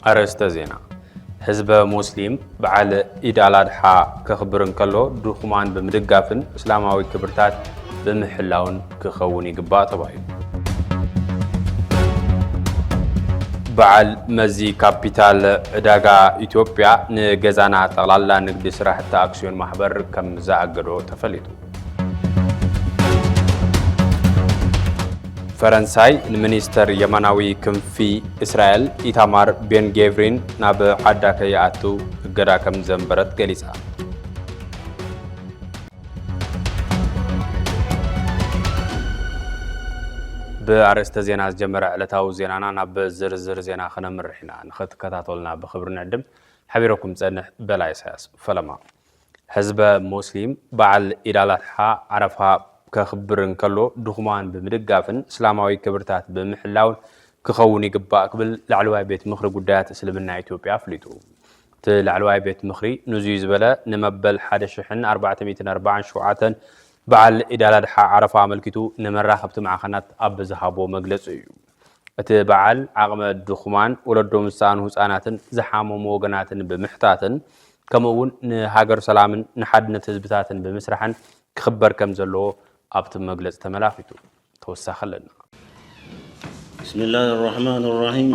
ኣርእስተ ዜና። ህዝበ ሙስሊም በዓል ኢድ ኣልኣድሓ ከኽብር እንከሎ ድኹማን ብምድጋፍን እስላማዊ ክብርታት ብምሕላውን ክኸውን ይግባእ ተባሂሉ። በዓል መዚ ካፒታል ዕዳጋ ኢትዮጵያ ንገዛና ጠቕላላ ንግዲ ስራሕቲ ኣክስዮን ማሕበር ከም ዝኣገዶ ተፈሊጡ። ፈረንሳይ ንሚኒስተር የማናዊ ክንፊ እስራኤል ኢታማር ቤን ጌቭሪን ናብ ዓዳ ከይኣቱ እገዳ ከም ዘንበረት ገሊጻ። ብኣርእስተ ዜና ዝጀመረ ዕለታዊ ዜናና ናብ ዝርዝር ዜና ክነምርሕ ኢና። ንኽትከታተሉና ብኽብሪ ንዕድም። ሓቢረኩም ጸንሕ በላይ ኢሳያስ ፈለማ። ህዝበ ሙስሊም በዓል ኢድ ኣል ኣድሓ ዓረፋ ከኽብር እንከሎ ድኹማን ብምድጋፍን እስላማዊ ክብርታት ብምሕላውን ክኸውን ይግባእ ክብል ላዕለዋይ ቤት ምኽሪ ጉዳያት እስልምና ኢትዮጵያ ኣፍሊጡ። እቲ ላዕለዋይ ቤት ምኽሪ ንዙይ ዝበለ ንመበል ሓደ ሽሕን ኣርባዕተ ሚእትን ኣርባዓን ሸውዓተን በዓል ኢድ ኣል ኣድሓ ዓረፋ ኣመልኪቱ ንመራኸብቲ ማዕኸናት ኣብ ዝሃቦ መግለጺ እዩ። እቲ በዓል ዓቕመ ድኹማን ወለዶም ዝሰኣኑ ህጻናትን ዝሓመሙ ወገናትን ብምሕታትን ከምኡ እውን ንሃገር ሰላምን ንሓድነት ህዝብታትን ብምስራሕን ክኽበር ከም ዘለዎ ኣብቲ መግለጺ ተመላኺቱ። ተወሳኺ ኣለና። بسم الله الرحمن الرحيم.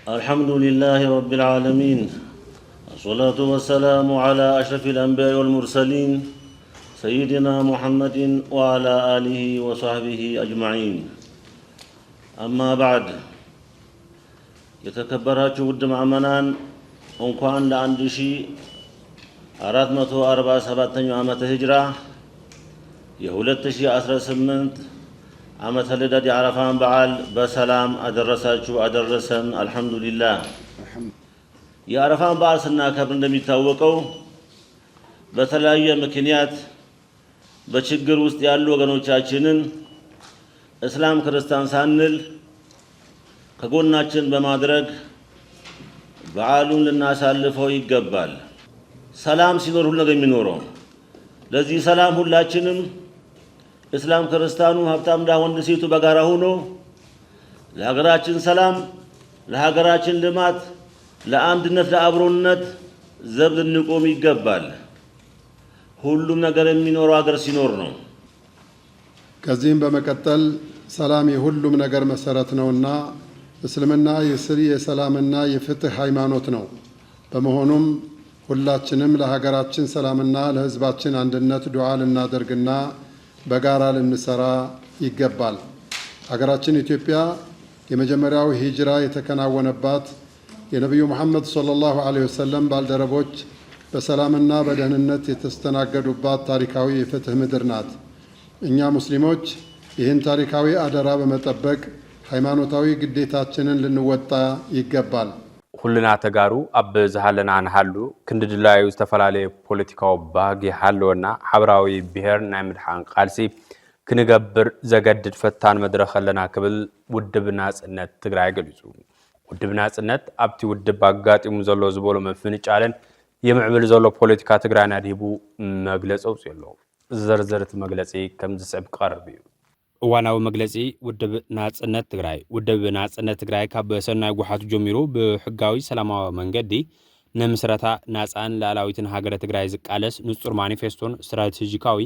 الحمد لله رب العالمين. الصلاة والسلام على أشرف الأنبياء والمرسلين سيدنا محمد وعلى آله وصحبه أجمعين. أما بعد. የተከበራችሁ ውድ ምዕመናን፣ እንኳን ለአንድ ሺህ አራት መቶ አርባ ሰባተኛው ዓመተ ሂጅራ የሁለት ሺህ አስራ ስምንት ዓመተ ልደት የአረፋን በዓል በሰላም አደረሳችሁ አደረሰን። አልሐምዱሊላህ። የአረፋን በዓል ስናከብር እንደሚታወቀው በተለያየ ምክንያት በችግር ውስጥ ያሉ ወገኖቻችንን እስላም ክርስቲያን ሳንል ከጎናችን በማድረግ በዓሉን ልናሳልፈው ይገባል። ሰላም ሲኖር ሁሉ ነገር የሚኖረው። ለዚህ ሰላም ሁላችንም እስላም ክርስቲያኑ፣ ሀብታም ድሃ፣ ወንድ ሴቱ በጋራ ሆኖ ለሀገራችን ሰላም፣ ለሀገራችን ልማት፣ ለአንድነት፣ ለአብሮነት ዘብ ልንቆም ይገባል። ሁሉም ነገር የሚኖረው ሀገር ሲኖር ነው። ከዚህም በመቀጠል ሰላም የሁሉም ነገር መሰረት ነውና እስልምና የስር የሰላምና የፍትህ ሃይማኖት ነው። በመሆኑም ሁላችንም ለሀገራችን ሰላምና ለህዝባችን አንድነት ዱዓ ልናደርግና በጋራ ልንሰራ ይገባል። ሀገራችን ኢትዮጵያ የመጀመሪያው ሂጅራ የተከናወነባት፣ የነቢዩ መሐመድ ሰለላሁ ዐለይሂ ወሰለም ባልደረቦች በሰላምና በደህንነት የተስተናገዱባት ታሪካዊ የፍትህ ምድር ናት። እኛ ሙስሊሞች ይህን ታሪካዊ አደራ በመጠበቅ ሃይማኖታዊ ግዴታችንን ልንወጣ ይገባል። ኩልና ተጋሩ ኣብ ዝሃለና ንሃሉ፣ ክንዲ ድላዩ ዝተፈላለየ ፖለቲካዊ ባህጊ ይሃለወና፣ ሓበራዊ ብሔር ናይ ምድሓን ቃልሲ ክንገብር ዘገድድ ፈታን መድረኽ ኣለና ክብል ውድብ ናጽነት ትግራይ ገሊጹ። ውድብ ናጽነት ኣብቲ ውድብ ኣጋጢሙ ዘሎ ዝበሎ ምፍንጫልን ይምዕብል ዘሎ ፖለቲካ ትግራይን ኣድሂቡ መግለጺ ኣውጺኡ ኣሎ። ዝርዝር እቲ መግለጺ ከም ዝስዕብ ክቐርብ እዩ። እዋናዊ መግለጺ ውድብ ናጽነት ትግራይ። ውድብ ናጽነት ትግራይ ካብ ሰናይ ጓሓቱ ጀሚሩ ብሕጋዊ ሰላማዊ መንገዲ ንምስረታ ናጻን ሉዓላዊትን ሃገረ ትግራይ ዝቃለስ ንጹር ማኒፌስቶን ስትራቴጂካዊ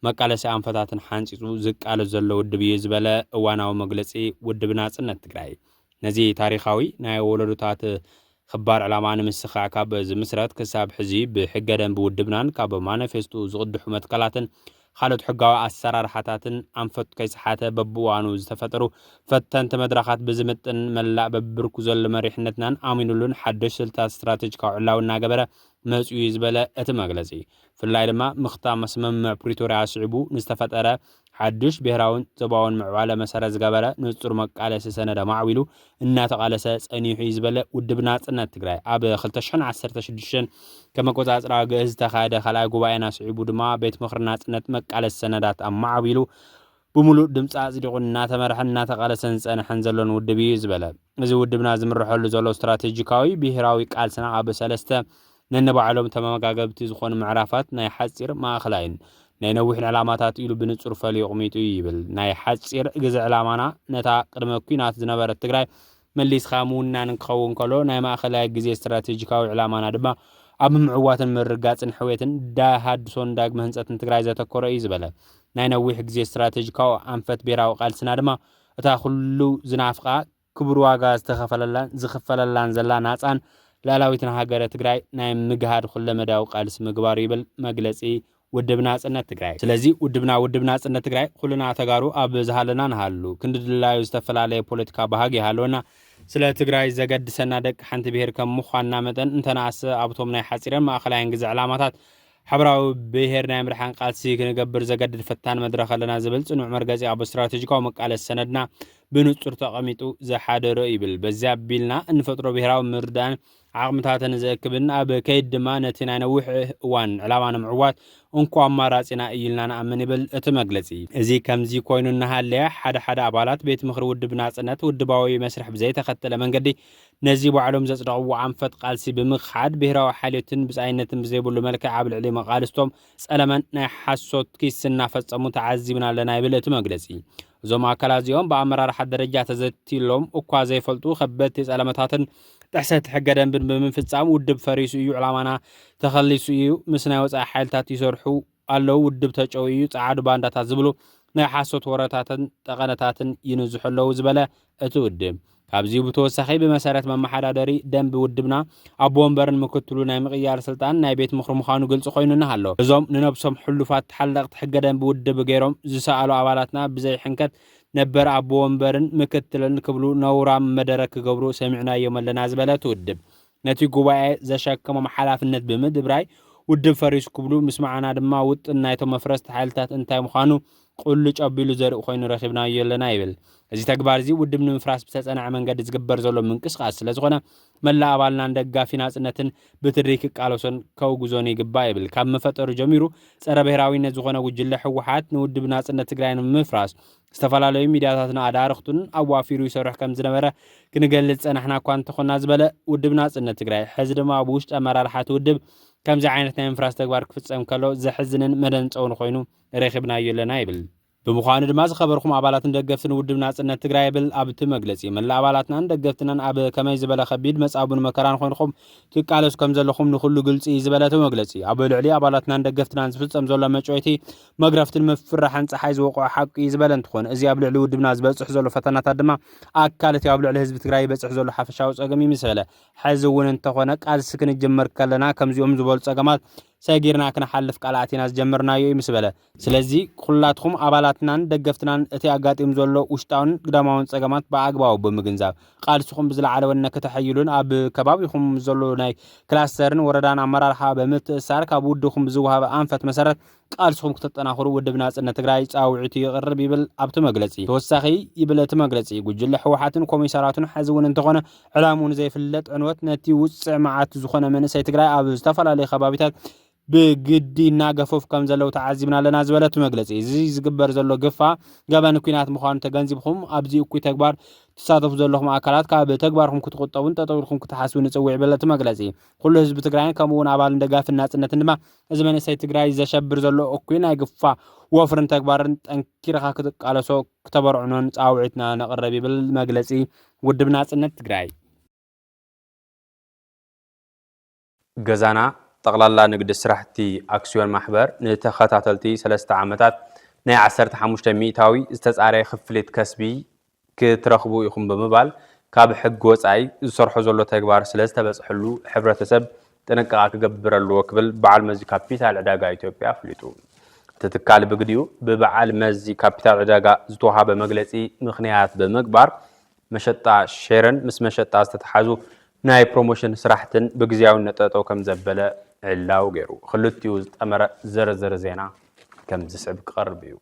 መቃለሲ ኣንፈታትን ሓንጺጹ ዝቃለስ ዘሎ ውድብ እዩ ዝበለ እዋናዊ መግለጺ ውድብ ናጽነት ትግራይ፣ ነዚ ታሪኻዊ ናይ ወለዶታት ክባር ዕላማ ንምስኻዕ ካብ ዝምስረት ክሳብ ሕዚ ብሕገ ደንቢ ውድብናን ካብ ማኒፌስቶኡ ዝቕድሑ መትከላትን ካልኦት ሕጋዊ ኣሰራርሓታትን ኣንፈቱ ከይሰሓተ በብእዋኑ ዝተፈጠሩ ፈተንቲ መድረኻት ብዝምጥን መላእ በብብርኩ ዘሎ መሪሕነትናን ኣሚኑሉን ሓደሽ ስልታት ስትራቴጂካዊ ዕላዊ እናገበረ መፂኡ እዩ ዝበለ እቲ መግለፂ፣ ብፍላይ ድማ ምኽታም ስምምዕ ፕሪቶርያ ስዒቡ ንዝተፈጠረ ሓዱሽ ብሄራውን ዞባውን ምዕባለ መሰረት ዝገበረ ንፁር መቃለሲ ሰነድ ኣማዕቢሉ እናተቓለሰ ፀኒሑ እዩ ዝበለ ውድብ ናፅነት ትግራይ፣ ኣብ ክልተ ሽሕን ዓሰርተ ሽዱሽተን ከም ኣቆፃፅራ ግእዝ ዝተኻየደ ካልኣይ ጉባኤና ስዒቡ ድማ ቤት ምኽሪ ናፅነት መቃለሲ ሰነዳት ኣማዕቢሉ ብምሉእ ድምፂ ኣፅዲቑ እናተመርሐን እናተቓለሰን ዝፀንሐን ዘሎን ውድብ እዩ ዝበለ። እዚ ውድብና ዝምርሐሉ ዘሎ ስትራቴጂካዊ ብሄራዊ ቃልስና ኣብ ሰለስተ ነንባዕሎም ተመጋገብቲ ዝኾኑ ምዕራፋት ናይ ሓፂር፣ ማእኸላይን ናይ ነዊሕ ዕላማታት ኢሉ ብንጹር ፈልዩ ኣቕሚጡ እዩ ይብል። ናይ ሓጺር ግዜ ዕላማና ነታ ቅድመ ኲናት ዝነበረት ትግራይ መሊስካ ምውናን ክኸውን ከሎ፣ ናይ ማእኸላይ ግዜ ስትራቴጂካዊ ዕላማና ድማ ኣብ ምምዕዋትን ምርጋጽን ሕውየትን ተሃድሶን ዳግመ ህንጸትን ትግራይ ዘተኮረ እዩ ዝበለ ናይ ነዊሕ ግዜ ስትራቴጂካዊ ኣንፈት ብሄራዊ ቃልስና ድማ፣ እታ ኩሉ ዝናፍቓ ክቡር ዋጋ ዝተኸፈለላን ዝኽፈለላን ዘላ ናጻን ላዕላዊትን ሃገረ ትግራይ ናይ ምግሃድ ኩለመዳያዊ ቃልሲ ምግባር ይብል መግለጺ ውድብ ናጽነት ትግራይ። ስለዚ ውድብና ውድብ ናጽነት ትግራይ ኩልና ተጋሩ ኣብ ዝሃለና ንሃሉ፣ ክንዲ ድላዩ ዝተፈላለየ ፖለቲካ ባህጊ ይሃለወና፣ ስለ ትግራይ ዘገድሰና ደቂ ሓንቲ ብሄር ከም ምዃንና መጠን፣ እንተነኣሰ ኣብቶም ናይ ሓጺርን ማእኸላይን ግዜ ዕላማታት፣ ሕብራዊ ብሄር ናይ ምድሓን ቃልሲ ክንገብር ዘገድድ ፈታኒ መድረኽ ኣለና ዝብል ጽኑዕ መርገጺ ኣብ ስትራቴጂካዊ መቃለሲ ሰነድና ብንጹር ተቐሚጡ ዝሓደረ ይብል። በዚያ ኣቢልና እንፈጥሮ ብሄራዊ ምርዳእን ዓቕምታትን ዘእክብን ኣብ ከይድ ድማ ነቲ ናይ ነዊሕ እዋን ዕላማ ንምዕዋት እንኮ ኣማራጺና እዩ ኢልና ንኣምን ይብል እቲ መግለጺ። እዚ ከምዚ ኮይኑ እናሃለየ ሓደ ሓደ ኣባላት ቤት ምኽሪ ውድብ ናጽነት ውድባዊ መስርሕ ብዘይተኸተለ መንገዲ ነዚ ባዕሎም ዘጽደቕዎ ኣንፈት ቃልሲ ብምኽሓድ ብሄራዊ ሓልዮትን ብጻይነትን ብዘይብሉ መልክዕ ኣብ ልዕሊ መቓልስቶም ጸለመን ናይ ሓሶት ኪስ እናፈጸሙ ተዓዚብና ኣለና ይብል እቲ መግለጺ። እዞም ኣካላት እዚኦም ብኣመራርሓ ደረጃ ተዘቲሎም እኳ ዘይፈልጡ ከበድቲ ጸለመታትን ጥሕሰት ሕገ ደንብን ብምፍጻም ውድብ ፈሪሱ እዩ፣ ዕላማና ተኸሊሱ እዩ፣ ምስ ናይ ወጻኢ ሓይልታት ይሰርሑ ኣለዉ፣ ውድብ ተጨውዩ እዩ፣ ጸዓዱ ባንዳታት ዝብሉ ናይ ሓሶት ወረታትን ጠቐነታትን ይንዝሑ ኣለዉ ዝበለ እቲ ውድብ፣ ካብዚ ብተወሳኺ ብመሰረት መመሓዳደሪ ደንቢ ውድብና ኣቦ ወንበርን ምክትሉ ናይ ምቕያር ስልጣን ናይ ቤት ምኽሪ ምዃኑ ግልፂ ኮይኑ እናሃሎ፣ እዞም ንነብሶም ሕሉፋት ተሓለቕቲ ሕገ ደንቢ ውድብ ገይሮም ዝሰኣሉ ኣባላትና ብዘይሕንከት ነበር ኣቦ ወንበርን ምክትልን ክብሉ ነውራም መደረ ክገብሩ ሰሚዕናዮም ኣለና ዝበለ እቲ ውድብ፣ ነቲ ጉባኤ ዘሸከሞም ሓላፍነት ብምድብራይ ውድብ ፈሪሱ ክብሉ ምስማዕና ድማ ውጥን ናይቶም መፍረስቲ ሓይልታት እንታይ ምዃኑ ቁልጭ ኣቢሉ ዘርኢ ኮይኑ ረኺብናዮ ኣለና ይብል። እዚ ተግባር እዚ ውድብ ንምፍራስ ብተጸንዐ መንገዲ ዝግበር ዘሎ ምንቅስቃስ ስለ ዝኾነ፣ መላእ ኣባልናን ደጋፊ ናጽነትን ብትሪ ክቃለሶን ከውግዞን ይግባእ ይብል። ካብ መፈጠሩ ጀሚሩ ጸረ ብሄራዊነት ዝኾነ ጉጅለ ህወሓት ንውድብ ናጽነት ትግራይ ንምፍራስ ዝተፈላለዩ ሚድያታትን ኣዳርኽቱን ኣዋፊሩ ይሰርሕ ከም ዝነበረ ክንገልጽ ጸናሕና እኳ እንተኾና ዝበለ ውድብ ናጽነት ትግራይ፣ ሕዚ ድማ ብውሽጢ ኣመራርሓ እቲ ውድብ ከምዚ ዓይነት ናይ ምፍራስ ተግባር ክፍጸም ከሎ ዘሕዝንን መደንጸውን ኮይኑ ረኺብናዮ ኣለና ይብል። ብምዃኑ ድማ ዝኸበርኩም ኣባላትን ደገፍትን ውድብ ናጽነት ትግራይ ይብል ኣብቲ መግለጺ፣ መላእ ኣባላትናን ደገፍትናን ኣብ ከመይ ዝበለ ከቢድ መጻብን መከራን ኮይንኩም ትቃለሱ ከም ዘለኹም ንኹሉ ግልጺ እዩ ዝበለ እቲ መግለጺ፣ ኣብ ልዕሊ ኣባላትናን ደገፍትናን ዝፍጸም ዘሎ መጭወይቲ፣ መግረፍትን ምፍርራሕን ጸሓይ ዝወቕዖ ሓቂ እዩ ዝበለ እንትኾን፣ እዚ ኣብ ልዕሊ ውድብና ዝበጽሕ ዘሎ ፈተናታት ድማ ኣካል እቲ ኣብ ልዕሊ ህዝቢ ትግራይ ይበጽሕ ዘሎ ሓፈሻዊ ጸገም እዩ ምስ በለ፣ ሕዚ እውን እንተኾነ ቃልሲ ክንጅምር ከለና ከምዚኦም ዝበሉ ጸገማት ሰጊርና ክንሓልፍ ቃል ኣቲና ዝጀመርናዮ እዩ ምስ በለ፣ ስለዚ ኩላትኩም ኣባላትናን ደገፍትናን እቲ ኣጋጢሙ ዘሎ ውሽጣውን ግዳማውን ጸገማት ብኣግባቡ ብምግንዛብ፣ ቃልስኹም ብዝለዓለ ወነ ከተሐይሉን ኣብ ከባቢኹም ዘሎ ናይ ክላስተርን ወረዳን ኣመራርሓ ብምትእስሳር ካብ ውድኹም ብዝወሃበ ኣንፈት መሰረት ቃልስኹም ክተጠናኽሩ ውድብ ናጽነት ትግራይ ጻውዒቱ ይቕርብ ይብል ኣብቲ መግለጺ። ተወሳኺ ይብል እቲ መግለጺ፣ ጉጅለ ህወሓትን ኮሚሳራቱን ሕዚ እውን እንተኾነ ዕላምኡ ንዘይፍለጥ ዕንወት ነቲ ውጽዕ መዓት ዝኾነ መንእሰይ ትግራይ ኣብ ዝተፈላለዩ ከባቢታት ብግዲ እናገፈፉ ከም ዘለዉ ተዓዚብና ኣለና ዝበለ እቲ መግለጺ፣ እዚ ዝግበር ዘሎ ግፋ ገበን ኲናት ምዃኑ ተገንዚብኩም ኣብዚ እኩይ ተግባር ትሳተፉ ዘለኹም ኣካላት ካብ ተግባርኩም ክትቁጠቡን ጠጠው ኢልኩም ክትሓስቡ ንጽውዕ ይብል እቲ መግለጺ። ኩሉ ህዝቢ ትግራይን ከምኡ እውን ኣባልን ደጋፍን ናጽነትን ድማ እዚ መንእሰይ ትግራይ ዘሸብር ዘሎ እኩይ ናይ ግፋ ወፍርን ተግባርን ጠንኪርካ ክትቃለሶ ክተበርዕኖን ጻውዒትና ነቕርብ ይብል መግለጺ ውድብ ናጽነት ትግራይ። ገዛና ጠቕላላ ንግዲ ስራሕቲ ኣክስዮን ማሕበር ንተኸታተልቲ ሰለስተ ዓመታት ናይ ዓሰርተ ሓሙሽተ ሚእታዊ ዝተጻረየ ክፍሊት ከስቢ ክትረኽቡ ኢኹም ብምባል፣ ካብ ሕጊ ወጻኢ ዝሰርሖ ዘሎ ተግባር ስለ ዝተበጽሐሉ ሕብረተሰብ ጥንቃቐ ክገብር ኣለዎ ክብል በዓል መዚ ካፒታል ዕዳጋ ኢትዮጵያ ኣፍሊጡ። እቲ ትካል ብግዲኡ ብበዓል መዚ ካፒታል ዕዳጋ ዝተወሃበ መግለጺ ምኽንያት ብምግባር፣ መሸጣ ሼርን ምስ መሸጣ ዝተተሓዙ ናይ ፕሮሞሽን ስራሕትን ብግዜያውነት ጠጠው ከም ዘበለ ዕላዊ ገይሩ። ክልቲኡ ዝጠመረ ዝርዝር ዜና ከም ዝስዕብ ክቐርብ እዩ።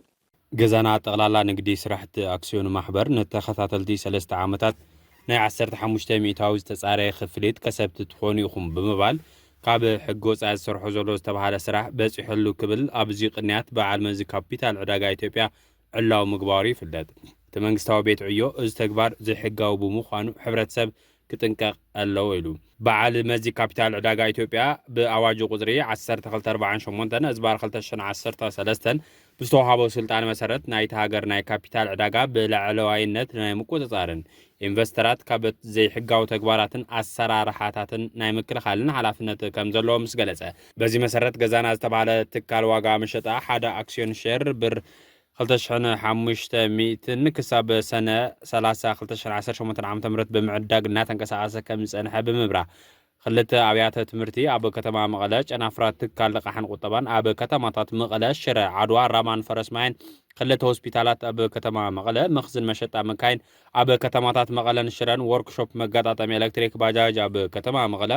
ገዛና ጠቕላላ ንግዲ ስራሕቲ ኣክስዮን ማሕበር ንተኸታተልቲ ሰለስተ ዓመታት ናይ ዓሰርተ ሓሙሽተ ሚእታዊ ዝተጻረየ ክፍሊት ከሰብቲ ትኾኑ ኢኹም ብምባል፣ ካብ ሕጊ ወጻኢ ዝሰርሖ ዘሎ ዝተባህለ ስራሕ በጺሐሉ ክብል ኣብዚ ቅንያት በዓል መዚ ካፒታል ዕዳጋ ኢትዮጵያ ዕላዊ ምግባሩ ይፍለጥ። እቲ መንግስታዊ ቤት ዕዮ እዚ ተግባር ዘይሕጋዊ ብምዃኑ ሕብረተሰብ ክጥንቀቕ ኣለዎ ኢሉ። በዓል መዚ ካፒታል ዕዳጋ ኢትዮጵያ ብኣዋጅ ቁጽሪ ዓሰርተ ክልተ ኣርባዓን ሸሞንተን እዝባር ክልተ ሽሕን ዓሰርተ ሰለስተን ብዝተዋሃቦ ስልጣን መሰረት ናይቲ ሃገር ናይ ካፒታል ዕዳጋ ብላዕለዋይነት ናይ ምቁጽጻርን ኢንቨስተራት ካብ ዘይሕጋዊ ተግባራትን ኣሰራርሓታትን ናይ ምክልኻልን ሓላፍነት ከም ዘለዎ ምስ ገለጸ፣ በዚ መሰረት ገዛና ዝተባህለ ትካል ዋጋ መሸጣ ሓደ ኣክሲዮን ሼር ብር ክልተ ሽሕን ሓሙሽተ ሚእትን ክሳብ ሰነ ሰላሳ ክልተ ሽሕን ዓሰርተ ሸሞንተን ዓመተ ምህረት ብምዕዳግ እናተንቀሳቐሰ ከም ዝጸንሐ ብምብራህ፣ ክልተ ኣብያተ ትምህርቲ ኣብ ከተማ መቐለ፣ ጨናፍራ ትካል ልቓሕን ቁጠባን ኣብ ከተማታት መቐለ፣ ሽረ፣ ዓድዋ፣ ራማን ፈረስ ማይን፣ ክልተ ሆስፒታላት ኣብ ከተማ መቐለ፣ መኽዝን መሸጣ መካይን ኣብ ከተማታት መቐለን ሽረን፣ ወርክሾፕ መገጣጠሚ ኤሌክትሪክ ባጃጅ ኣብ ከተማ መቐለ፣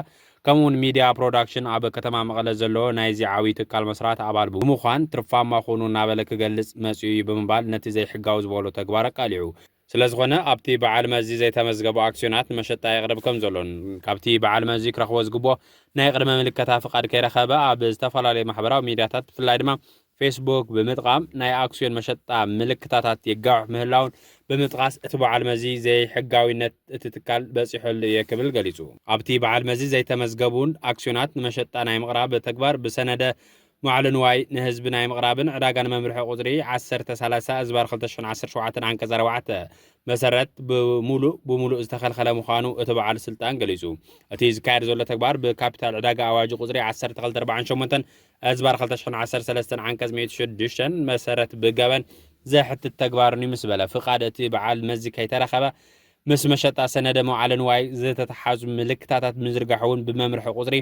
ከምኡውን ሚድያ ፕሮዳክሽን ኣብ ከተማ መቐለ ዘለዎ ናይዚ ዓብዪ ትካል መስራት ኣባል ብምዃን ትርፋማ ኩኑ እናበለ ክገልጽ መጺኡ እዩ ብምባል ነቲ ዘይሕጋዊ ዝበሎ ተግባር ኣቃሊዑ። ስለ ዝኾነ ኣብቲ በዓል መዚ ዘይተመዝገቡ ኣክሲዮናት ንመሸጣ የቕርብ ከም ዘሎን ካብቲ በዓል መዚ ክረኽቦ ዝግብኦ ናይ ቅድመ ምልከታ ፍቓድ ከይረኸበ ኣብ ዝተፈላለዩ ማሕበራዊ ሚድያታት ብፍላይ ድማ ፌስቡክ ብምጥቃም ናይ ኣክሲዮን መሸጣ ምልክታታት የጋውሕ ምህላውን ብምጥቃስ እቲ በዓል መዚ ዘይሕጋዊነት እቲ ትካል በጺሑሉ እየ ክብል ገሊጹ። ኣብቲ በዓል መዚ ዘይተመዝገቡን ኣክሲዮናት ንመሸጣ ናይ ምቕራብ ተግባር ብሰነደ መዋዕለ ንዋይ ንህዝቢ ናይ ምቕራብን ዕዳጋን መምርሒ ቁጽሪ ዓሰርተ ሰላሳ እዝባር ክልተ ሽሕን ዓሰርተ ሸውዓተን ዓንቀጽ ኣርባዕተ መሰረት ብምሉእ ብምሉእ ዝተኸልኸለ ምዃኑ እቲ በዓል ስልጣን ገሊጹ። እቲ ዝካየድ ዘሎ ተግባር ብካፒታል ዕዳጋ ኣዋጅ ቁጽሪ ዓሰርተ ክልተ ኣርባዓን ሸሞንተን እዝባር ክልተ ሽሕን ዓሰርተ ሰለስተን ዓንቀጽ ሚእቲ ሽዱሽተን መሰረት ብገበን ዘሕትት ተግባርን እዩ ምስ በለ፣ ፍቓድ እቲ በዓል መዚ ከይተረኸበ ምስ መሸጣ ሰነደ መዋዕለ ንዋይ ዝተተሓዙ ምልክታታት ምዝርጋሕ እውን ብመምርሒ ቁጽሪ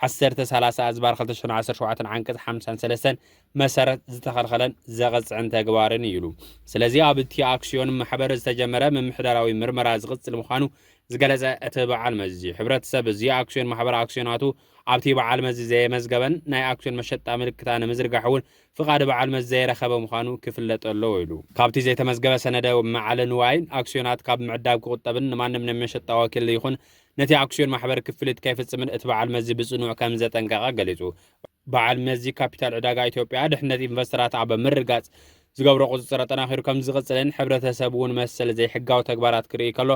ዓሰርተ ሰላሳ ኣዝባር ክልተ ሽሕን ዓሰርተ ሸውዓተን ዓንቀጽ ሓምሳን ሰለስተን መሰረት ዝተኸልኸለን ዘቐጽዕን ተግባርን እዩ ኢሉ። ስለዚ ኣብ እቲ ኣክሲዮን ማሕበር ዝተጀመረ ምምሕዳራዊ ምርመራ ዝቕጽል ምዃኑ ዝገለጸ እቲ በዓል መዚ፣ ሕብረተሰብ እዚ ኣክሲዮን ማሕበር ኣክሲዮናቱ ኣብቲ በዓል መዚ ዘየመዝገበን ናይ ኣክሲዮን መሸጣ ምልክታ ንምዝርጋሕ እውን ፍቓድ በዓል መዚ ዘይረኸበ ምዃኑ ክፍለጥ ኣለዎ ኢሉ። ካብቲ ዘይተመዝገበ ሰነደ መዓለ ንዋይን ኣክሲዮናት ካብ ምዕዳግ ክቑጠብን ንማንም ናይ መሸጣ ወኪል ይኹን ነቲ ኣክሲዮን ማሕበር ክፍሊት ከይፍጽምን እቲ በዓል መዚ ብጽኑዕ ከም ዘጠንቀቐ ገሊጹ። በዓል መዚ ካፒታል ዕዳጋ ኢትዮጵያ ድሕነት ኢንቨስተራት ኣብ ምርጋጽ ዝገብሮ ቁጽጽር ኣጠናኺሩ ከም ዝቕጽልን ሕብረተሰብ እውን መሰል ዘይሕጋዊ ተግባራት ክርኢ ከሎ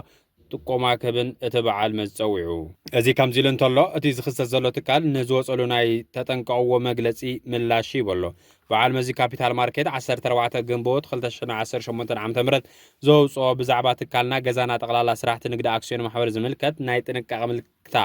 ጥቆማ ክህብን እቲ በዓል መዚ ጸዊዑ። እዚ ከምዚ ኢሉ እንተሎ፣ እቲ ዝኽሰስ ዘሎ ትካል ንዝወጸሉ ናይ ተጠንቀቕዎ መግለጺ ምላሽ ሂቡ ኣሎ። በዓል መዚ ካፒታል ማርኬት ዓሰርተ ኣርባዕተ ግንቦት ክልተ ሽሕን ዓሰርተ ሸሞንተን ዓመተ ምህረት ዘውጽኦ ብዛዕባ ትካልና ገዛና ጠቕላላ ስራሕቲ ንግዲ ኣክሲዮን ማሕበር ዝምልከት ናይ ጥንቃቐ ምልክታ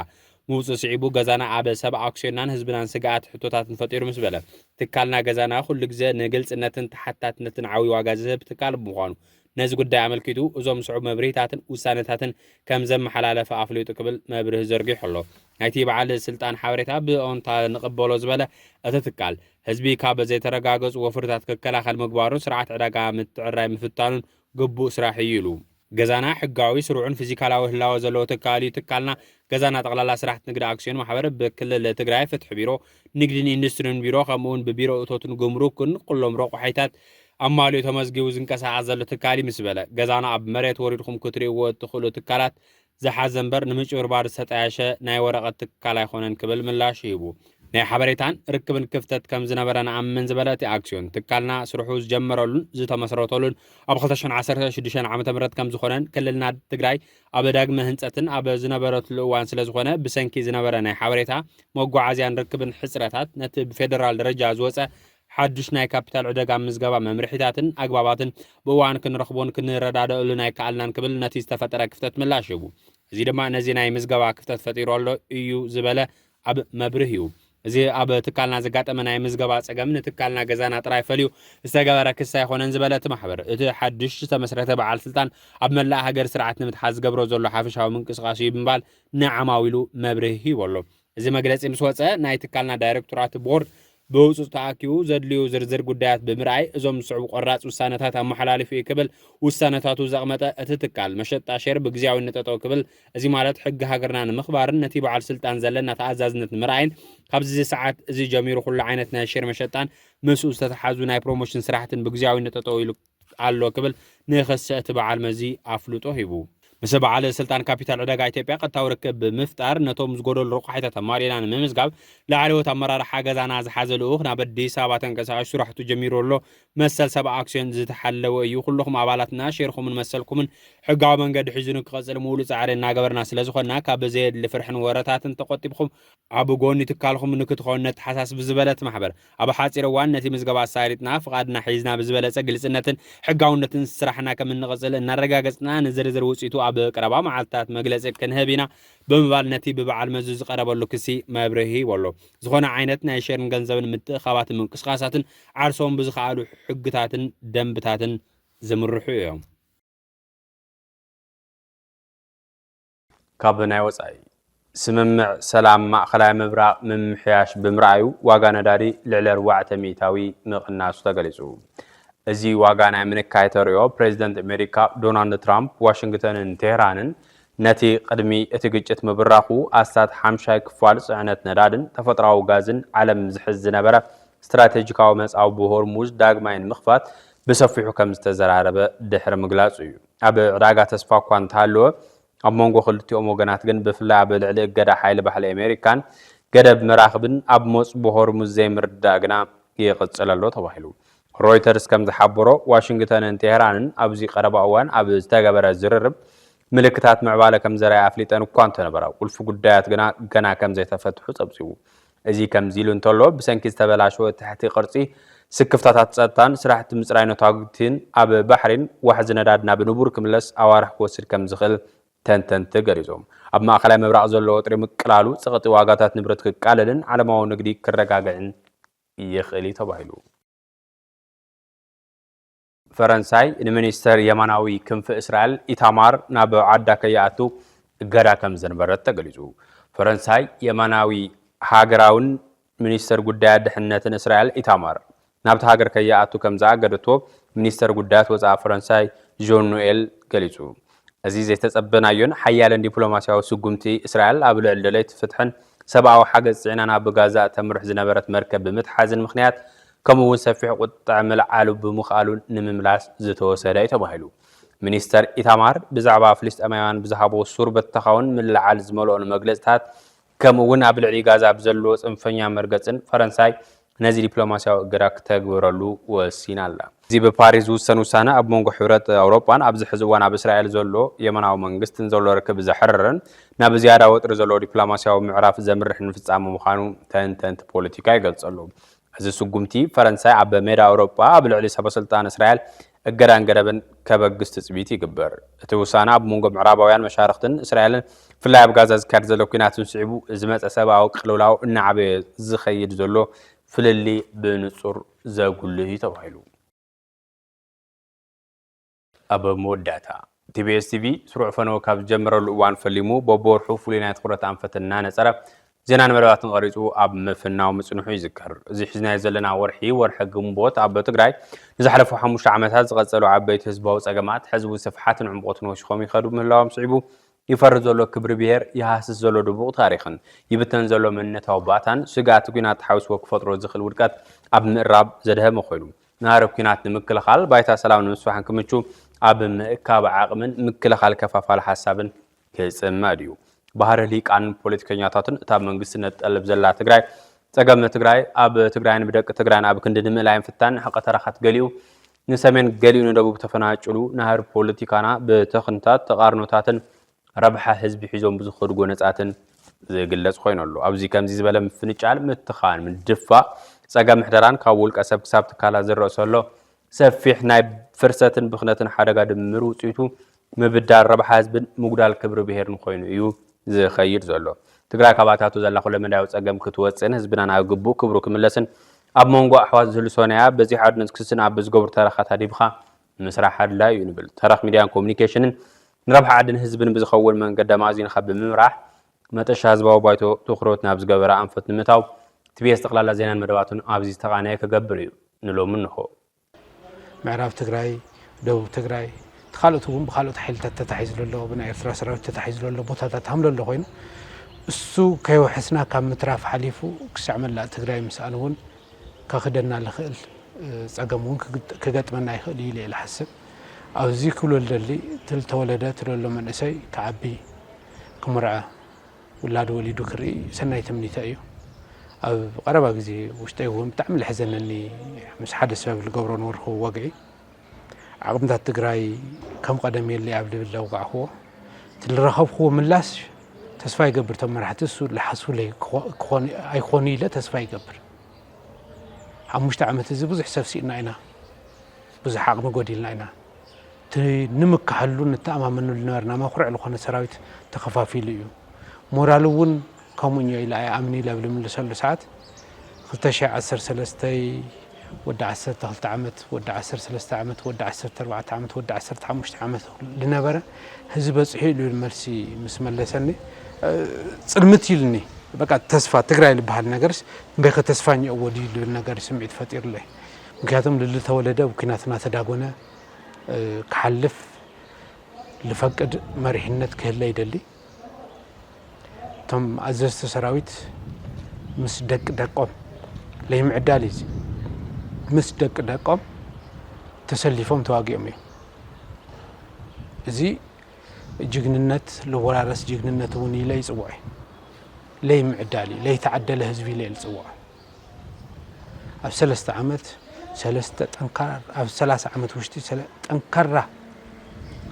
ምውጽእ ስዒቡ፣ ገዛና ኣብ ሰብ ኣክሲዮንናን ህዝብናን ስግኣት ሕቶታትን ፈጢሩ ምስ በለ፣ ትካልና ገዛና ኩሉ ግዜ ንግልጽነትን ተሓታትነትን ዓብዪ ዋጋ ዝህብ ትካል ብምዃኑ፣ ነዚ ጉዳይ ኣመልኪቱ እዞም ስዑብ መብርሂታትን ውሳነታትን ከም ዘመሓላለፈ ኣፍሊጡ ክብል መብርሂ ዘርጊሑ ኣሎ። ናይቲ በዓል ስልጣን ሓበሬታ ብኦንታ ንቕበሎ ዝበለ እቲ ትካል፣ ህዝቢ ካብ ዘይተረጋገጹ ወፍርታት ክከላኸል ምግባሩን ስርዓት ዕዳጋ ምትዕራይ ምፍታኑን ግቡእ ስራሕ እዩ ኢሉ። ገዛና ሕጋዊ፣ ስሩዕን ፊዚካላዊ ህላወ ዘለዎ ትካል እዩ። ትካልና ገዛና ጠቕላላ ስራሕቲ ንግዲ ኣክሲዮን ማሕበር ብክልል ትግራይ ፍትሒ ቢሮ፣ ንግድን ኢንዱስትሪን ቢሮ፣ ከምኡውን ብቢሮ እቶትን ጉምሩክን ኩሎም ረቑሓይታት ኣማሊኡ ተመዝጊቡ ዝንቀሳቐስ ዘሎ ትካል እዩ ምስ በለ፣ ገዛና ኣብ መሬት ወሪድኩም ክትርእይዎ እትኽእሉ ትካላት ዝሓዘ እምበር ንምጭብርባር ዝተጣየሸ ናይ ወረቐት ትካል ኣይኮነን ክብል ምላሽ ሂቡ። ናይ ሓበሬታን ርክብን ክፍተት ከም ዝነበረ ንኣምን ዝበለ እቲ ኣክሲዮን ትካልና ስርሑ ዝጀመረሉን ዝተመስረተሉን ኣብ ክልተ ሽሕን ዓሰርተ ሽዱሽተን ዓመተ ምህረት ከም ዝኾነን ክልልና ትግራይ ኣብ ዳግመ ህንፀትን ኣብ ዝነበረትሉ እዋን ስለ ዝኾነ ብሰንኪ ዝነበረ ናይ ሓበሬታ መጓዓዝያን ርክብን ሕፅረታት ነቲ ብፌደራል ደረጃ ዝወፀ ሓዱሽ ናይ ካፒታል ዕደጋ ምዝገባ መምርሒታትን ኣግባባትን ብእዋን ክንረኽቦን ክንረዳደእሉን ኣይከኣልናን ክብል ነቲ ዝተፈጠረ ክፍተት ምላሽ ሂቡ። እዚ ድማ ነዚ ናይ ምዝገባ ክፍተት ፈጢሩ ኣሎ እዩ ዝበለ ኣብ መብርሂኡ፣ እዚ ኣብ ትካልና ዘጋጠመ ናይ ምዝገባ ጸገም ንትካልና ገዛና ጥራይ ፈልዩ ዝተገበረ ክሲ ኣይኮነን ዝበለ እቲ ማሕበር፣ እቲ ሓድሽ ዝተመስረተ በዓል ስልጣን ኣብ መላእ ሃገር ስርዓት ንምትሓዝ ዝገብሮ ዘሎ ሓፈሻዊ ምንቅስቓስ እዩ ብምባል ንዓማዊሉ መብርሂ ሂቡ ኣሎ። እዚ መግለጺ ምስ ወጸ፣ ናይ ትካልና ዳይሬክቶራት ቦርድ ብህጹጽ ተኣኪቡ ዘድልዩ ዝርዝር ጉዳያት ብምርኣይ፣ እዞም ዝስዕቡ ቆራጽ ውሳነታት ኣመሓላሊፉ እዩ ክብል ውሳነታቱ ዘቕመጠ እቲ ትካል፣ መሸጣ ሼር ብግዝያዊነት ጠጠው ክብል፣ እዚ ማለት ሕጊ ሃገርና ንምኽባርን ነቲ በዓል ስልጣን ዘለና ተኣዛዝነት ንምርኣይን፣ ካብዚ ሰዓት እዚ ጀሚሩ ኩሉ ዓይነት ናይ ሼር መሸጣን ምስኡ ዝተተሓዙ ናይ ፕሮሞሽን ስራሕትን ብግዝያዊነት ጠጠው ኢሉ ኣሎ ክብል ንክሲ እቲ በዓል መዚ ኣፍልጦ ሂቡ። ምስ በዓል ስልጣን ካፒታል ዕዳጋ ኢትዮጵያ ቀጥታዊ ርክብ ብምፍጣር ነቶም ዝጎደሉ ረቋሒታት ኣማሊእና ንምምዝጋብ ላዕለዎት ኣመራርሓ ገዛና ዝሓዘ ልኡኽ ናብ ኣዲስ ኣበባ ተንቀሳቒሱ ስራሕቱ ጀሚሩ ኣሎ። መሰል ሰብ ኣክሲዮን ዝተሓለወ እዩ። ኩልኹም ኣባላትና ሼርኹምን መሰልኩምን ሕጋዊ መንገዲ ሒዙ ንክቐጽል ምሉእ ጻዕሪ እናገበርና ስለ ዝኾንና ካብ ዘየድሊ ፍርሕን ወረታትን ተቆጢብኩም ኣብ ጎኒ ትካልኩም ንክትኾኑ ነተሓሳስብ ዝበለት ማሕበር፣ ኣብ ሓጺር እዋን ነቲ ምዝገባ ኣሳሪጥና ፍቓድና ሒዝና ብዝበለጸ ግልጽነትን ሕጋውነትን ስራሕና ከም እንቕጽል እናረጋገጽና ንዝርዝር ውጽኢቱ ኣብ ቀረባ መዓልትታት መግለጺ ክንህብ ኢና ብምባል ነቲ ብበዓል መዚ ዝቐረበሉ ክሲ መብርሂ ሂቡ ኣሎ። ዝኾነ ዓይነት ናይ ሸርን ገንዘብን ምትእኻባትን ምንቅስቓሳትን ዓርሶም ብዝኸኣሉ ሕግታትን ደንብታትን ዝምርሑ እዮም። ካብ ናይ ወጻኢ ስምምዕ ሰላም ማእኸላይ ምብራቕ ምምሕያሽ ብምርኣዩ ዋጋ ነዳዲ ልዕሊ ኣርባዕተ ሚእታዊ ምቕናሱ ተገሊጹ። እዚ ዋጋ ናይ ምንካይ ተርእዮ ፕሬዚደንት ኣሜሪካ ዶናልድ ትራምፕ ዋሽንግተንን ቴህራንን ነቲ ቅድሚ እቲ ግጭት ምብራኹ ኣስታት ሓምሻይ ክፋል ጽዕነት ነዳድን ተፈጥሮኣዊ ጋዝን ዓለም ዝሕዝ ዝነበረ ስትራቴጂካዊ መጻወ ብሆርሙዝ ዳግማይ ንምኽፋት ብሰፊሑ ከም ዝተዘራረበ ድሕሪ ምግላጹ እዩ። ኣብ ዕዳጋ ተስፋ እኳ እንተሃለወ፣ ኣብ መንጎ ክልቲኦም ወገናት ግን ብፍላይ ኣብ ልዕሊ እገዳ ሓይሊ ባሕሪ ኣሜሪካን ገደብ መራኽብን ኣብ መጽ ብሆርሙዝ ዘይምርዳእ ግና ይቕጽል ኣሎ ተባሂሉ። ሮይተርስ ከም ዝሓበሮ ዋሽንግተንን ቴህራንን ኣብዚ ቀረባ እዋን ኣብ ዝተገበረ ዝርርብ ምልክታት ምዕባለ ከም ዘርኣያ ኣፍሊጠን እኳ እንተነበራ፣ ቁልፊ ጉዳያት ግና ገና ከም ዘይተፈትሑ ጸብጺቡ። እዚ ከምዚ ኢሉ እንተሎ፣ ብሰንኪ ዝተበላሸወ ትሕቲ ቅርጺ ስክፍታታት ጸጥታን ስራሕቲ ምጽራይ ነታጒትን ኣብ ባሕሪን ዋሕዚ ነዳድና ብንቡር ክምለስ ኣዋርሕ ክወስድ ከም ዝኽእል ተንተንቲ ገሊጾም። ኣብ ማእኸላይ ምብራቕ ዘሎ ወጥሪ ምቅላሉ፣ ጸቕጢ ዋጋታት ንብረት ክቃለልን ዓለማዊ ንግዲ ክረጋግዕን ይኽእል እዩ ተባሂሉ። ፈረንሳይ ንሚኒስተር የማናዊ ክንፊ እስራኤል ኢታማር ናብ ዓዳ ከይኣቱ እገዳ ከም ዘንበረት ተገሊጹ። ፈረንሳይ የማናዊ ሃገራውን ሚኒስተር ጉዳያት ድሕነትን እስራኤል ኢታማር ናብቲ ሃገር ከይኣቱ ከም ዝኣገደቶ ሚኒስተር ጉዳያት ወጻኢ ፈረንሳይ ዦን ኖኤል ገሊጹ። እዚ ዘይተጸበናዮን ሓያልን ዲፕሎማስያዊ ስጉምቲ እስራኤል ኣብ ልዕሊ ደለይቲ ፍትሕን ሰብኣዊ ሓገዝ ጽዒና ናብ ጋዛ እተምርሕ ዝነበረት መርከብ ብምትሓዝን ምኽንያት፣ ከምኡ እውን ሰፊሕ ቁጥዐ ምልዓሉ ብምኽኣሉ ንምምላስ ዝተወሰደ እዩ ተባሂሉ። ሚኒስተር ኢታማር ብዛዕባ ፍልስጤማውያን ብዝሃቦ ሱር በተኻውን ምልዓል ዝመልኦን መግለጽታት፣ ከምኡ እውን ኣብ ልዕሊ ጋዛ ብዘለዎ ጽንፈኛ መርገጽን ፈረንሳይ ነዚ ዲፕሎማስያዊ እገዳ ክተግብረሉ ወሲና ኣላ። እዚ ብፓሪስ ዝውሰን ውሳነ ኣብ መንጎ ሕብረት ኣውሮጳን ኣብዚ ሕዚ እዋን ኣብ እስራኤል ዘሎ የመናዊ መንግስትን ዘሎ ርክብ ዘሕርርን ናብ ዝያዳ ወጥሪ ዘለዎ ዲፕሎማስያዊ ምዕራፍ ዘምርሕን ፍጻመ ምዃኑ ተንተንቲ ፖለቲካ ይገልጹ ኣለዉ። እዚ ስጉምቲ ፈረንሳይ ኣብ ሜዳ ኣውሮጳ ኣብ ልዕሊ ሰበስልጣን እስራኤል እገዳን ገደብን ከበግስ ትጽቢት ይግበር። እቲ ውሳነ ኣብ መንጎ ምዕራባውያን መሻርኽትን እስራኤልን ብፍላይ ኣብ ጋዛ ዝካየድ ዘሎ ኲናትን ስዒቡ ዝመጸ ሰብኣዊ ቅልውላው እናዓበየ ዝኸይድ ዘሎ ፍልልይ ብንጹር ዘጉልህ እዩ ተባሂሉ። ኣብ መወዳእታ፣ ቲቢኤስ ቲቪ ስሩዕ ፈነወ ካብ ዝጀመረሉ እዋን ፈሊሙ በብወርሑ ፍሉይ ናይ ትኹረት ኣንፈት እናነጸረ ዜናን መደባትን ቀሪጹ ኣብ ምፍናው ምጽንሑ ይዝከር። እዚ ሒዝናዮ ዘለና ወርሒ፣ ወርሒ ግንቦት፣ ኣብ ትግራይ ንዝሓለፉ ሓሙሽተ ዓመታት ዝቐጸሉ ዓበይቲ ህዝባዊ ጸገማት ሕዚ እውን ስፍሓትን ዕምቆትን ወሲኾም ይኸዱ ምህላዎም ስዒቡ፣ ይፈሪ ዘሎ ክብሪ ብሄር፣ ይሃስስ ዘሎ ድቡቕ ታሪኽን ይብተን ዘሎ መንነታዊ ባእታን ስግኣት ኲናት ተሓዊስዎ ክፈጥሮ ዝኽእል ውድቀት ኣብ ምእራብ ዘድሀመ ኮይኑ፣ ናህሪ ኲናት ንምክልኻል፣ ባይታ ሰላም ንምስፋሕን ክምቹ ኣብ ምእካብ ዓቕምን ምክልኻል ከፋፋሊ ሓሳብን ክጽመድ እዩ። ባህሪ ሊቃን ፖለቲከኛታትን እታ መንግስቲ ነጠልብ ዘላ ትግራይ፣ ጸገም ትግራይ ኣብ ትግራይን ብደቂ ትግራይን ኣብ ክንዲ ንምእላይን ፍታን ሕቐ ተረኻት ገሊኡ ንሰሜን ገሊኡ ንደቡብ ተፈናጭሉ፣ ናህሪ ፖለቲካና ብተኽንታት ተቓርኖታትን ረብሓ ህዝቢ ሒዞም ብዝኸዱ ጎነጻትን ዝግለጽ ኮይኑ ኣሎ። ኣብዚ ከምዚ ዝበለ ምፍንጫል፣ ምትኻን፣ ምድፋእ፣ ጸገም ምሕደራን ካብ ውልቀ ሰብ ክሳብ ትካላት ዝረአ ዘሎ ሰፊሕ ናይ ፍርሰትን ብኽነትን ሓደጋ ድምር ውጽኢቱ ምብዳል ረብሓ ህዝብን ምጉዳል ክብሪ ብሄርን ኮይኑ እዩ ዝኸይድ ዘሎ። ትግራይ ካብ ኣታቱ ዘላ ኩለመዳያዊ ጸገም ክትወጽእን ህዝብና ናብ ግቡእ ክብሩ ክምለስን ኣብ መንጎ ኣሕዋት ዝህሉ ሶናያ በዚሕ ኣድነት ክስስን ኣብ ዝገብሩ ተረኻት ኣዲብኻ ምስራሕ ኣድላዩ እዩ ንብል። ተረኽ ሚድያን ኮሙኒኬሽንን ንረብሓ ዓድን ህዝብን ብዝኸውን መንገዲ ኣማእዚንካ ብምምራሕ መጠሻ ህዝባዊ ባይቶ ትኹረት ናብ ዝገበረ ኣንፈት ንምእታው ቲቢኤስ ጠቕላላ ዜናን መደባቱን ኣብዚ ዝተቓነየ ክገብር እዩ። ንሎሚ እንሆ። ምዕራብ ትግራይ፣ ደቡብ ትግራይ፣ እቲ ካልኦት እውን ብካልኦት ሓይልታት ተታሒዙ ዘሎ፣ ብናይ ኤርትራ ሰራዊት ተታሒዙ ዘሎ ቦታታት ሃምለሎ ኮይኑ፣ እሱ ከይውሕስና ካብ ምትራፍ ሓሊፉ ክሳዕ መላእ ትግራይ ምስኣን እውን ከኽደና ዝኽእል፣ እ፣ ጸገም እውን ክግጥ-፣ ክገጥመና ይኽእል እዩ ኢለ እየ ዝሓስብ። ኣብዚ ክብሎ ልደሊ፣ እቲ ዝተወለደ፣ እቲ ዘሎ መንእሰይ ክዓቢ፣ ክምርዐ፣ ውላድ ወሊዱ ክርኢ ሰናይ ትምኒተ እዩ። ኣብ ቀረባ ግዜ ውሽጠይ እውን ብጣዕሚ ለሕዘነኒ፣ ምስ ሓደ ሰብ ልገብሮ ነበርኩ ወግዒ። ዓቕምታት ትግራይ ከም ቀደም የለይ ኣብ ልብል ለውጋዕክዎ፣ እቲ ልረኸብክዎ ምላሽ ተስፋ ይገብር። እቶም መራሕቲ እሱ ልሓስቡ ለይ ክኾ-፣ ክኾኑ-፣ ኣይኮኑ ኢለ ተስፋ ይገብር። ሓሙሽተ ዓመት እዚ ብዙሕ ሰብ ስኢና ኢና፣ ብዙሕ ዓቕሚ ጎዲልና ኢና። እቲ ንምካሓሉ ንተኣማመነሉ ነበርና መኩርዕ ልኾነ ሰራዊት ተኸፋፊሉ እዩ። ሞራል እውን ከምኡ እዮ ኢለ ኣይኣምን ኢለ ኣብ ልምልሰሉ ሰዓት፣ ክልተ ሽሕ ዓሰርተ ሰለስተ ወዲ ዓሰርተ ክልተ ዓመት፣ ወዲ ዓሰርተ ሰለስተ ዓመት፣ ወዲ ዓሰርተ ኣርባዕተ ዓመት፣ ወዲ ዓሰርተ ሓሙሽተ ዓመት ልነበረ ህዝቢ በፂሑ ኢሉ መልሲ ምስ መለሰኒ፣ እ፣ ፅልምት ኢልኒ። በቃ ተስፋ ትግራይ ልበሃል ነገርስ እምበይከ ተስፋ እኒኦዎ ድዩ ልብል ነገር ስምዒት ፈጢሩለይ። ምክንያቱም ልልተወለደ ኣብ ኲናት እናተዳጎነ፣ እ፣ ክሓልፍ ልፈቅድ መሪሕነት ክህለ ይደሊ። እቶም ኣዘዝቲ ሰራዊት ምስ ደቂ ደቆም፣ ለይምዕዳል እዩ እዚ፣ ምስ ደቂ ደቆም ተሰሊፎም ተዋጊኦም እዮም። እዚ ጅግንነት፣ ልወራረስ ጅግንነት እውን ኢለ ይጽውዖ። ለይምዕዳል እዩ፣ ለይተዓደለ ህዝቢ ኢለ እየ ዝጽውዖ። ኣብ ሰለስተ ዓመት ሰለስተ ጠንካራ፣ ኣብ ሰላሳ ዓመት ውሽጢ ሰለ-፣ ጠንካራ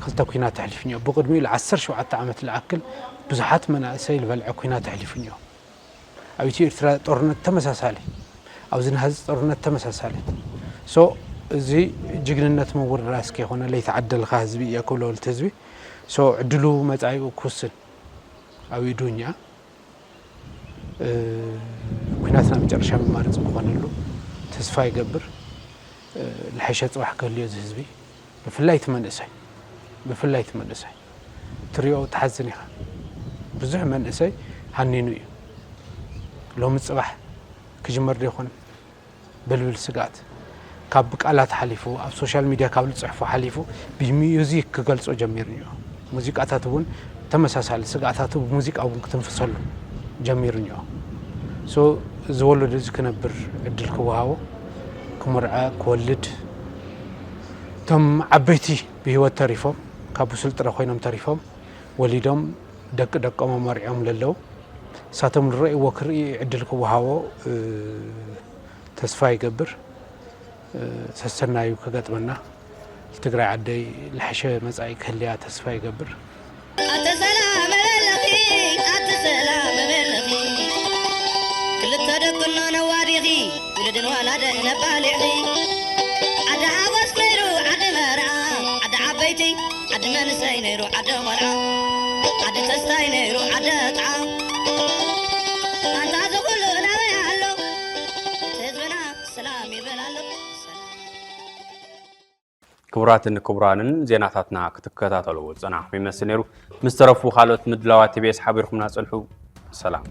ክልተ ኲናት ኣሕሊፉ እኒኦ። ብቕድሚኡ ለ ዓሰርተ ሸውዓተ ዓመት ልኣክል ብዙሓት መናእሰይ ዝበልዐ ኲናት ኣሕሊፉ እኒኦ። ኣብ ኢትዮ ኤርትራ ጦርነት ተመሳሳሊ፣ ኣብዚ ነሃዚ ጦርነት ተመሳሳሊ። ሶ፣ እዚ ጅግንነት ምውርራስ ከይኮነ ለይተዓደልካ ህዝቢ እየ ክብሎ ልቲ ህዝቢ። ሶ፣ ዕድሉ መጻኢኡ ክውስን ኣብ ኢዱ እኛ። እ፣ ኲናትና መጨረሻ መማረፂ ምኾነሉ ተስፋ ይገብር። እ፣ ልሐሸ ፅባሕ ክህልዮ እዚ ህዝቢ፣ ብፍላይ እቲ መንእሰይ፣ ብፍላይ እቲ መንእሰይ ትሪኦ ትሓዝን ኢኻ። ብዙሕ መንእሰይ ሃኒኑ እዩ። ሎሚ ፅባሕ ክጅመር ዶ ይኾን ብልብል ስግኣት፣ ካብ ቃላት ሓሊፉ፣ ኣብ ሶሻል ሚድያ ካብ ዝፅሕፎ ሓሊፉ ብሚዩዚክ ክገልፆ ጀሚሩ እኒኦ። ሙዚቃታት እውን ተመሳሳሊ ስግኣታቱ ብሙዚቃ እውን ክትንፍሰሉ ጀሚሩ እኒኦ። ሶ፣ እዚ ወለዶ እዚ ክነብር ዕድል ክወሃቦ፣ ክምርዐ፣ ክወልድ፣ እቶም ዓበይቲ ብህይወት ተሪፎም፣ ካብ ብሱል ጥረ ኮይኖም ተሪፎም፣ ወሊዶም፣ ደቂ ደቆም ኣመርዕዮም ለለዉ፣ እሳቶም ዝረእይዎ ክርኢ ዕድል ክወሃቦ፣ እ፣ ተስፋ ይገብር። እ፣ ሰሰናዩ ክገጥመና፣ ትግራይ ዓደይ ልሐሸ መጻኢ ክህልያ ተስፋ ይገብር። ኣተ ሰላም በለኺ፣ ኣተ ሰላም በለኺ። ክልተ ደቅኖ ነዋዲኺ፣ ውሉድን ወላድን ነባሊዕኺ። ዓዲ ሓጎስ ነይሩ ዓዲ መርዓ፣ ዓዲ ዓበይቲ፣ ዓዲ መንእሰይ ነይሩ ዓዲ ቆልዓ፣ ዓዲ ተስታይ ነይሩ ዓዲ ጥዓ። ኣንታ እዚ ኩሉ ናበይ ኣሎ? ህዝብና ሰላም ይበል ኣሎ። ሰላም። ክቡራትን ክቡራንን ዜናታትና ክትከታተሉ ዝጸናሕኩም ይመስል ነይሩ። ምስ ተረፉ ካልኦት ምድላዋት ቲ ቢ ኤስ ሓቢርኩምና ጽንሑ። ሰላም።